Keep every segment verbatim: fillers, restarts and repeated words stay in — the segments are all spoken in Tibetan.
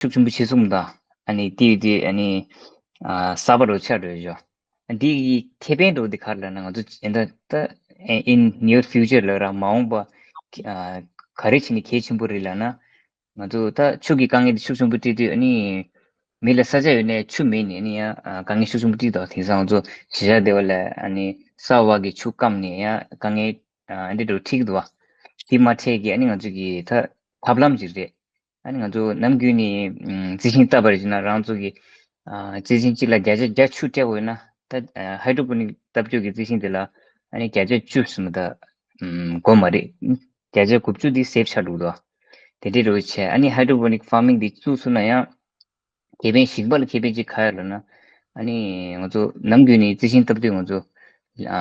ཤུགས་ཆེན་པོ་བྱེད་གསུངས་དང་། ཨ་ནི་དེ་ཡི་དེ་ཨ་ནི་ཨ་གསར་པ་རུ་ཆགས་འགྲོ་ཡོད། འདི་ཡི་ཁེ་ཕན་འགྲོ་འདི་ག་རེ་ལབ་ན། ང་ཚོ་ད་ལྟ་in near future ལབ་ར་མ་འོངས་པ་ག་རེ་བྱས་ནས་གལ་ཆེན་པོ་རེད་ལབ་ན། ང་ཚོ་ད་ཆུ་གི་དཀའ་ངལ་འདི་ཤུགས་ཆེན་པོ་འཕྲད་དུས། ཨ་ནི་མི་ལ་ས་ཆ་ཡོད་ནའི་ཆུ་མེད་ནས་ཨ་ནི་ཡང་དཀའ་ངལ་ཤུགས་ཆེན་པོ་འཕྲད་དོ། དེང་སང་ང་ཚོ་གཞིས་ཆགས་སྡེ་བ་ལ་ཨ་ནི་ས་འོག་གི་ཆུ་སྐམ་ནས་ཡང་དཀའ་ངལ་འདི་འགྲོ་འཕྲད་ཀྱི་འདུག་བ། དེ་མ་འཕྲད་ཀྱི་ཨ་ནི་ང་ཚོ་གི་ད་ཐབས་ལམ་ཅིག་རེད། ཨ་ནི་ང་ཚོ་ནམ་རྒྱུན་ནས་ཨམ་རྩི་ཤིང་བཏབ་པ་རེད་ཅེ་ན། རང་ཚོ་གི་ཨ་རྩི་ཤིང་གཅིག་ལ་བརྒྱ་ཆ་བརྒྱ་ཆུ་སྤྲད་དགོས་ན། ད་ཨ་ཧའི་ཌྲོ་པོ་ནིག་བཏབ་རྒྱུ་གི་རྩི་ཤིང་དེ་ལ་ཨ་ནི་བརྒྱ་ཆ་བཅུ་ཙམ་ད་ཨམ་དགོས་མ་རེད། བརྒྱ་ཆ་དགུ་བཅུ་དེ་སེབ་ཆགས་འགྲོ་གི་འདུག་དེ་འདྲའི་འགྲོ་བྱས། ཨ་ནི་ཧའི་ཌྲོ་པོ་ནིག་ཕར་མིང་དེ་བཙུགས་སོང་ན་ཡང་ཁེ་ཕན་ཞིང་པ་ལ་ཁེ་ཕན་ཅིག་ག་རེ་ལབ་ན། ཨ་ནི་ང་ཚོ་ནམ་རྒྱུན་ནས་རྩི་ཤིང་བཏབ་དུས་ང་ཚོ་ཨ་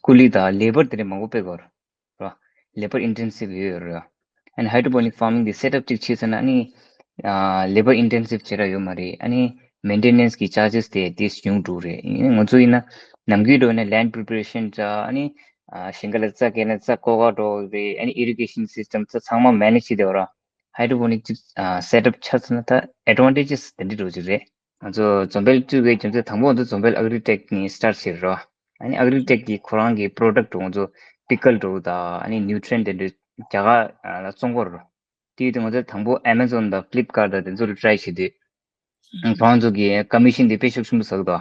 ཀུ་ལི་དང་ལེ་བར་དེ་འདྲ་མང་པོ་སྤྲད་དགོས་རེད། ར། Labour intensive ཡོད་རེད། ཨ་ནི་hydroponic farming དེ་set up ཅིག་བྱས་ཟེར་ན། ཨ་ནི་ཨ་labour intensive བྱེད་ར་ཡོད་མ་རེད། ཨ་ནི་maintenance གི་charges དེ་དེ་ཉུང་འགྲོ་རེད། ཨ་ནི་ང་ཚོ་ཡིན་ན་ནམ་རྒྱུན་འགྲོ་ན་land preparation ཙ། ཨ་ནི་ཨ་ཞིང་ཁ་ལ་རྩྭ་སྐྱེས་ན་རྩྭ་བརྐོ་ག་འགྲོ་རེད། ཨ་ནི་irrigation system ཙ་ཚང་མ་manage བྱེད་བདེ་བ་ར། hydroponic ཅིག་ཨ་set up ཆགས་ཟེར་ན་ད་advantages དེ་འདྲ་འགྲོ་གི་རེད། ང་ཚོ་འཛོམས་དཔལ་བཙུགས་པའི་རྒྱུ་མཚན་དང་པོ་ང་ཚོ་འཛོམས་དཔལ་Agritech ནས་start བྱས་རོ། ཨ་ནི་Agritech གི་ཁོ་རང་གི་product ང་ཚོ་pickle འགྲོ་དང་། ཨ་ནི་nutrient དེ་འདྲ་རྒྱ་གར་ལ་བཙོང་གི་རོ། དེ་ཡོད་དུས་ང་ཚོ་དང་པོ་Amazon དང་Flipkart དང་དེ་ཚོ་ལ་try བྱེད་དུས། ཁོ་རང་ཚོ་གི་commission དེ་དཔེ་ཤུགས་ཆེན་པོ་ཟག་དང་།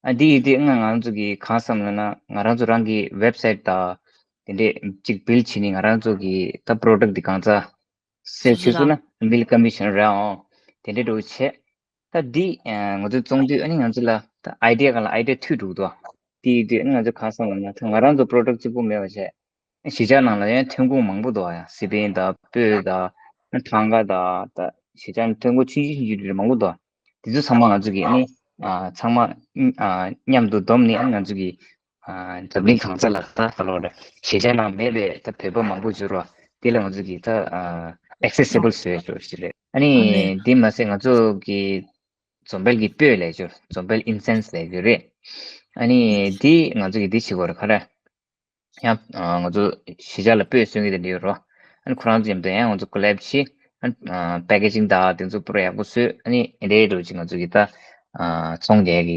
ཨ་དེ་ཡོད་དུས་ང་ང་རང་ཚོ་གི་གང་བསམ་ལབ་ན། ང་རང་ཚོ་རང་གི་website དང་དེ་འདྲས་ཅིག་build བྱས་ནས་ང་རང་ཚོ་གི་ད་product འདི་གང་ཚ་sell བྱེད་ཐུབ་ན་མི་ལ་commission རག་འོང་། དེ་འདྲས་འགྲོ་བྱས། ད་འདི་ཨ་ང་ཚོ་བཙོང་དུས་ཨ་ནི་ང་ཚོ་ལ་ད་idea གང་ལ་idea འཐུས་འགྲོ་གི་འདུག་དེ་ཡིན་དུས་ཨ་ནི་ང་ཚོ་གང་བསམ་ལབ་ན། ད་ང་རང་ཚོ་product གཅིག་པོ་མེད་པ་བྱས། གཞིས་ཆགས་ནང་ལ་ཡང་ཐོན་ཁུངས་མང་པོ་འདུག་ཡ། སི་པན་དང་སྤོས་དང་ཐང་ག་དང་། ད་གཞིས་ཆགས་ནང་ཐོན་ཁུངས་ཆུང་ཆུང་ཆུང་ཆུང་མང་པོ་འདུག་དེ་ཚོ་ཚང་མ་ང་ཚོ་གིས་ཨ་ནི་ཨ་ཚང་མ་ཨ་མཉམ་དུ་བསྡོམས་ནས་ཨ་ནི་ང་ཚོ་གིས་ཨ་འཛམ་གླིང་གང་ས་ལ་ད་ག་ལོ་རེད། གཞིས་ཆགས་ནང་མེད་པའི་ད་བོད་པ་མང་པོ་འབྱོར་བ་དེ་ལ་ང་ཚོ་གིས་ད་ཨ་accessible བཟོས་ཡོད་ཞིག་རེད། ཨ་ནི་དེ་མ་ཟད་ང་ཚོ་གི་འཛོམས་དཔལ་གྱི་སྤོས་ལབ་ཡོད། འཛོམས་དཔལ་incense ལབ་ཡོད་རེད། ཨ་ནི་དེ་ང་ཚོ་གིས་དེ་བྱེད་དགོས་རེད། ག་རེ། ཡང་ང་ཚོ་གཞིས་ཆགས་ལ་སྤོས་སོན་གྱི་དེ་འདྲ་ཡོད་རོ། ཨ་ནི་ཁོ་རང་ཚོ་མཉམ་དུ་ཡང་ང་ཚོ་collab བྱས། ཨ་packaging དང་དེ་ཚོ་པུ་ར་ཡག་པོ་བཟོས། ཨ་ནི་དེ་འདྲ་འགྲོ་ཅིག་ང་ཚོ་གི་ད་ཚོང་རྒྱག་གི་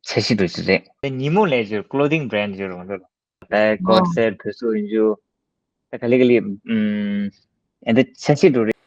འཆར་གཞི་འགྲོ་ཅིག་རེད། ཉིན་མོ་ལས་ཅིག་clothing brand ཅིག་རོ། ང་ཚོ་ལ་ད་ཀོཊ་སེཊ་བོད་སོག་ཡིན་རྒྱུ། ད་ག་ལེ་ག་ལེ་ཨ་འདི་འཆར་གཞི་འགྲོ་རེད།